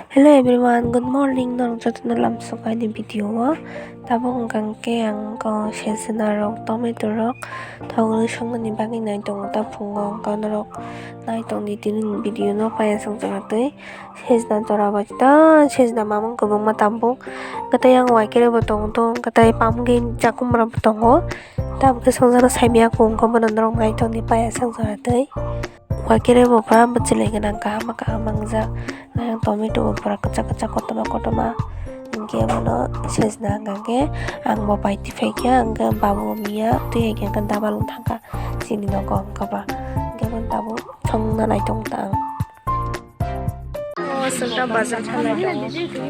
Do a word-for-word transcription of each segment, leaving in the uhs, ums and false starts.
Hello everyone, good morning. Norok jotono lamsok ani video o. Tabuk hwnkha khe ang ko sejna rok, tomato rok thogwi songmani bagwi nai tongo ta phungo. Hwnkha norok nai tongdi tini video no paiya song jora twi. Sejna jora bai ta sejna mamung kwbangma tabuk. Hwnkha tei yang waikere bo tongo to, hwnkha tei pamgin chakumra bo tongo. Tabuk khe songjak saimaya kung khe bono norok nai tongdi paiya song jora twi. Waikere bo pura bwchwlwi gwnang, kaham kaham mangjak. Ayang tomato bo pura kwchak kwchak, kotorma kotorma. Hinkhe bono sejna hwnkha khe ang bo pai tiphai khe, hwnkhe babu miya twi hai khe, hwnkhe double wng thangkha chini nogo, hwnkhe ba. Hinkhe bono tabuk songna nai tong ta ang. O, songna bazar thangnai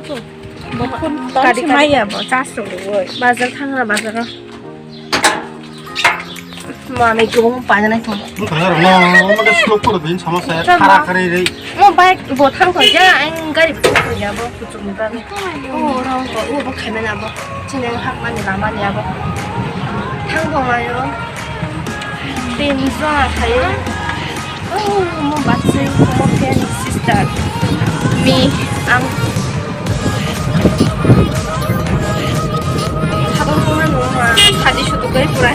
tongo. Kari kari. Maya bo, chas rok rwui. Bazar thangra bazar o. Manwi kwbangma painani thung. Wng thangna rwno, omo khe slow koro din sama se, chal khara ma. Khari ri. Mo bike bo thang thoi ja, ang gari bo thang thoi ja bo, kuchuk ni bagwi. O, rong ko, o bo khaimani abo. Chini ang hakmani lamani abo. Thang thong ayo. Tin jona khayo. Oh, mo batswi, mo friend, sister. Mi, ang. Habang habang nung ma, sadi sutuk gari pura.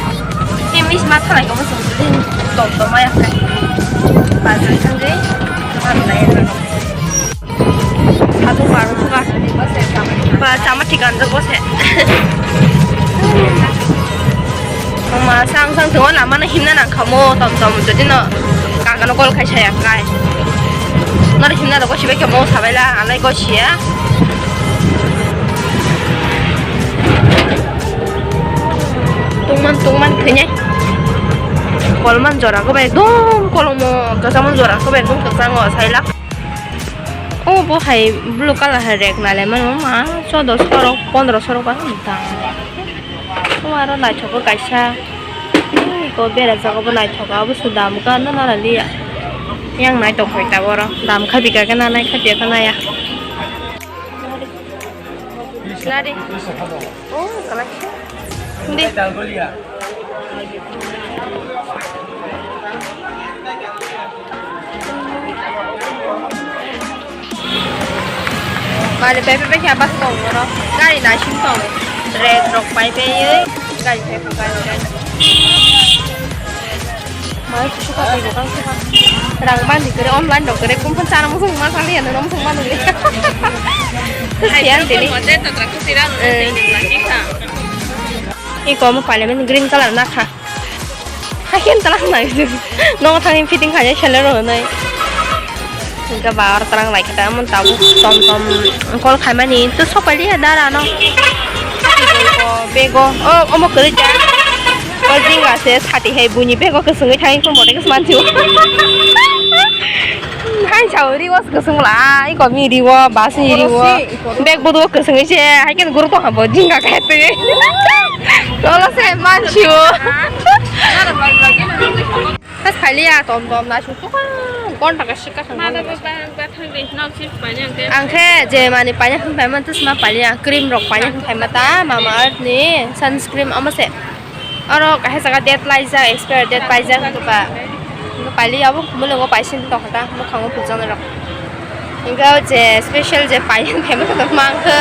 Ini mis ma thalai kamu sungguh deh. Tom tom ayak kan. Bazar kan deh. Thalai ayak kan. Sadu baru suka. Ba, chama thik anjak bo se. Mama, sang sang tongo, lama no himna nang kha mo, tom tom, jodi no kaka no call khai saya kai. Noro himna rok gosi bai khe mo sabai la, alai gosi ya. Tungman, tungman, thwinai. Kolman jora ko bai ekdom kolomo, kwchangman jora ko bai ekdom kwchango, sai la. O bo hai blue colour hai rek nai lai mano ma, chodo sorok, pondro sorok ba tang. O aro naithok o kaisa. Ui, ko berajak obo naithok, abo se dam ka na nana liya. Yang naithok hoi ta boro. Dam kha bika khe nanai kha bika khe naya. Nari. O, kalai. Hindi. Mari pai pai khe bus tong oro. Gari naising tong. Rek rok pai pai oi. Gari pai pai gari pai. Mai kusu ka twi bokang suka. Rang mani kere online rok kere kumphan chana musung ma sali ano nom sung manu le. Sian tini. Iko mo parliament green colour na kha. Haikhe tala nai. Nogo thangwi fitting khainai seller rwnai. Hingke ba aro tarang lai khe ta, amon tabuk tom tom call khaimani, to sopai liya dara no. Bego, o, omo kwrwi ta. O jinga se sati hai buini bego kwswngwi thangwi khum bote kwswk mansiu. Hai sao riwo kwswng lai, komi riwo, basi riwo. Bag bodo kwswngwi se, hai khe guru tong habo jinga khe twi. Tolo se mansiu. Has khailiya tom tom na su suka. Kon taka sika sang. Ang khe je mani paina hwn phaima tus ma pailiya, cream rok paina hwn phaima ta Mama Earth ni sunscreen omo se. Oro kaisa jaga date laijak, expire date paijak hwnkhe ba. Hwnkhe pailiya abo mulungo paising tongkha ta, mwkhango phuljaknai rok. Hwnkhe o je special je paiyang khe mwkha tongma hwnkhe,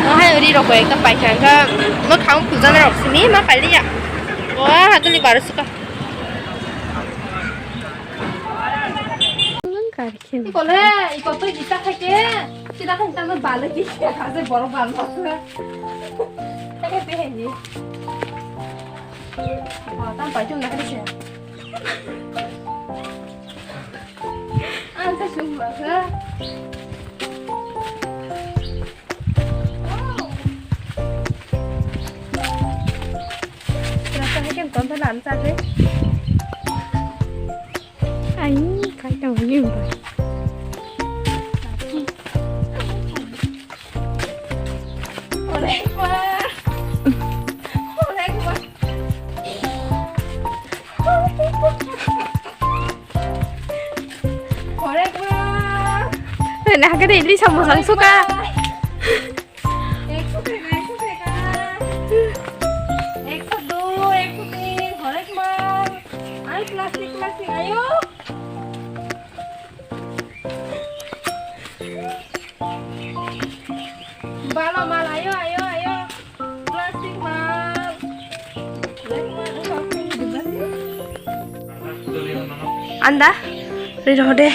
o hai ri rok bai ekta paikha hwnkhe mwkhango phuljaknai rok simi ma pailiya. O haduli baro suka. Iko le, iko to gita khaike, sida khaike tamo balo di khaje borok balo. Khaike te hai ni. Tam pai chung na khaike. Ang sa sung ba kha. Rasa hai ken ton ton am sa de. Ai, kai tong ni ba. Ore ma. Ore ma. Ore ma. Nah, kada ili sama sang suka. Ekso theka, ekso theka. Ekso dui, ekso tin, horek mal. Ai, plastic, plastic, ayo. Balo mal, ayo, ayo, ayo. Plastic mal. Black mal, wngkha. Anda, ri rohode.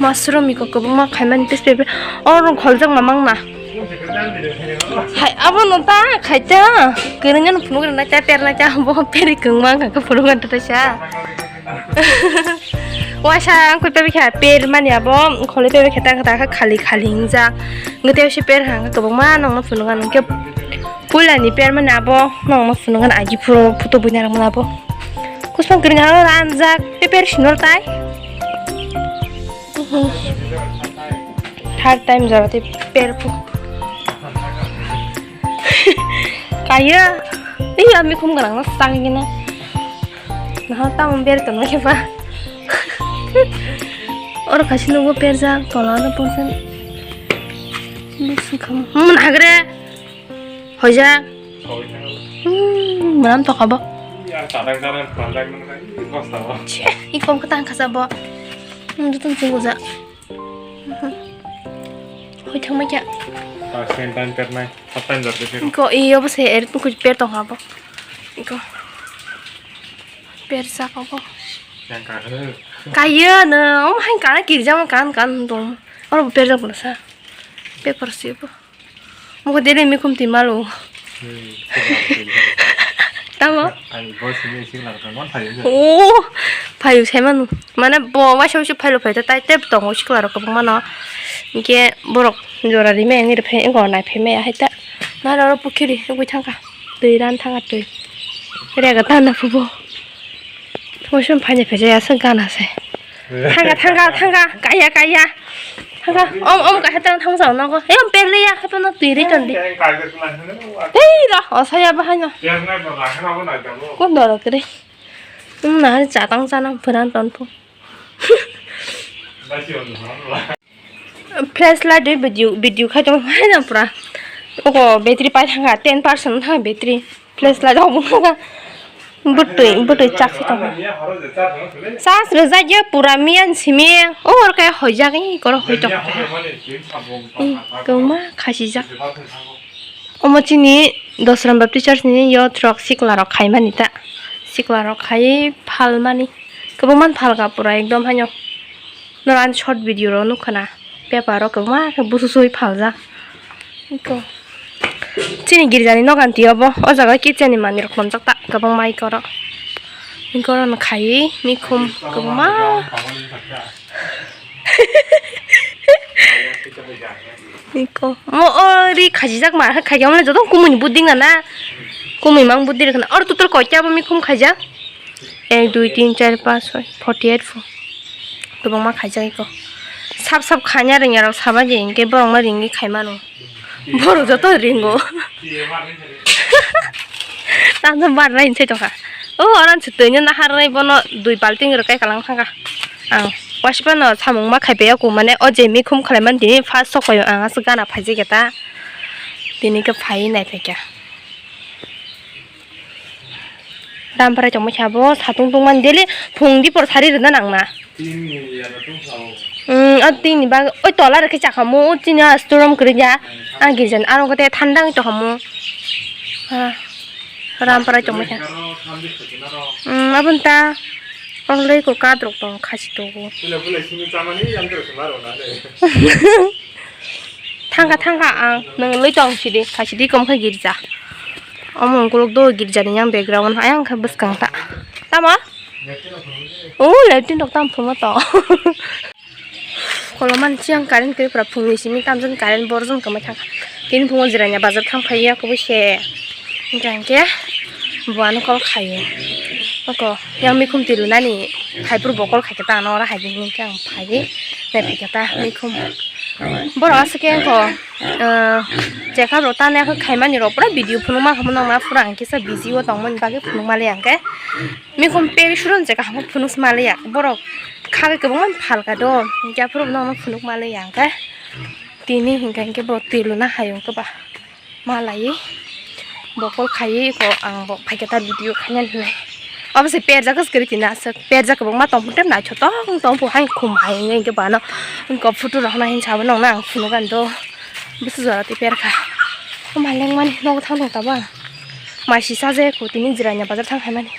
Mushroom iko kwbangma khaimani tei pepper. Oro kholjak mamang na. Hai, abo no ta khaita. Kwrwngno phunuk rwnai ta, pernai ta, bo peri kwngma wngkha, phunuk rwnai ta sa. Waisa ang koi pepper kha, per mani abo, kholi pepper kha ta, ta kha khali, khali hingjak. Ngwtwi se per hang kwbangma nongno phunuk ang khe. Puila ni per mani abo nongno phunuk ang agi phuru photo buina rok mani abo. Kusong kwrwng aro ranjak pepper sinor tai. Third time jora tei per phu. Kaya. Ih, ami khum ganang no sang gina. Nah, tamo ber tono khe ba. Oro kaisa nugo perjak, tola no porsen. Bising kham. Hmm, hagre. Hoja. Hmm, manam to khabo. Yang sadang sadang pandang nang nang, ini kos tamo. Cheh, ikom kata ang kasa bo. Hmm, tutung chungu ja. Hoi thangma kya? Ah, sen tan pernai, hatan jat de. Ko iyo bo se er tu kuch per tong habo. Ko. Per sa ko ko. Yang ka he. Kaya na, om hai kana kirja ma kan kan dong. Oro per ja bola sa. Paper si bo. Mo ko dere mi kum ti malu. Hmm, ko ba. Tamo? Ani bo simi sing lar kan man thayo. Oh, phayu sai manu. Mane bo waisa waisa phailo phai ta tai tep tongo sikla rok kwbangma no. Hinkhe borok jora rimai wngwi rwphai wngkha naiphai maya hai ta. Naro oro pukhiri wngwi thangkha. Twi ran thangkha twi. Rega tana phubo. Waisa phaini phai jaya se gana se. Thangkha thangkha thangkha kaya kaya. Thangkha om om kaya tang thang jao nogo. Em perle ya khato no twi ri ton di. Tei ra osaya bahai no. Kon doro kre. Tum na hari chatang chanang phuran ton phu. Flashlight de video video khai tong hai na pura. Oko battery pai thangkha ten percent thang battery. Flashlight obo thangkha. Butui butui chak se tong. Sas rwjak ya pura miyan simi. Or kai hoi jak ni koro hoi tong. Koma khasi jak. Omo chini Dosram Baptist Church ni youth rok sikla rok khai mani ta. Sikla rok khai phal mani. Kwbangma phalka pura ekdom haino. Noro ani short video rok nukha na. Paper rok kwbangma khe busu sui phaljak. Iko. Chini girjani nogan twi obo. O jaga kitchen ni manwi rok tonjak ta kwbangma iko rok. Iko rok no khai mikhum kwbangma. Iko. Mo o ri khajijak ma kha khaijak mane joto kumui ni buding na na. Kumui mang buding rok na. Or total koita bo mikhum khaijak. Ek, dui, tin, char, panch, soi, forty eight pho. Kwbangma khaijak iko. Sap sap khanya rwngya rok saba je hinkhe borok no ringwi khai mano. Borok joto ringo. Tamo barnai hinsai tongkha. O oran se twi no nahar nai bono dui balting rwkai kalang thangkha. Ang waisa phano samung ma khai paiya ku mane o je mikhum khlai mani tini first sok paio ang aswk gana phaijak ta. Tini khe phai nai phaikha. Ramprai tongma khe abo satung tungmani daily phung dipor sari rwna nangna. Tin ni ya na tung sao. Hmm, o tin ni bag oi tola rwkhe chakhamu o chini a store room kwrwngya. A girjani aro khe thanda wng tongkhamu. Ha. Ramprai tongma khe. Karo tham di khwtwna ro. Hmm, aboni ta. Oro lei ko kadrok tong khasi togo. Bule bule simi chamani yang khe rwkhe ma rwna le. Thangkha thangkha ang nwng lwi tong sidi khaisidi kom khe girja. Omo ungkuluk do girja ni yang background ayang khe bwskang ta. Tamo? O latrine rok tam phuma to. Koloman chiang current kwrwi pura phungni simi tamjani current borjak kwmai thangkha. Tini phungo jirania bazar thang phaiya kubui se. Hingkha hinkhe buano call khaio. Oko yang mikhum twi rwnani hai phuru bo call khaikhe ta ano oro hai di hinkhe ang phaiwi nai phaikhe ta mikhum. Borok aswk khe wngkho, ah, chekha rok tani khaimani rok pura video phunukma khamu nangma pura ang kisa busy o tongmani bagwi phunukma le ang khe. Mikhum peri suro je kaham phunuk sma le ya. Borok kha khe kwbangma phalka do. Hinkhe aphuru bono phunukma le ya ang khe. Tini hinkhe hinkhe bo twi luna hai wngkhe ba. Ma laiwi bokol khaiwi ko ang bo phaikhe ta video khaina hinwi. Obo se perjak kwrwi tini aswk perjak kwbangma tongphuru tei naithotok wng tongphuru hai khum hai wngwi hinkhe bano wngkha photo rok hwnna hinwi sabo nokna ang phunukgani do. Bwswk jora twi perkha. O maleng mani nogo thang tong taba. Mai si chaje ko tini jiranya bazar thang hai mani.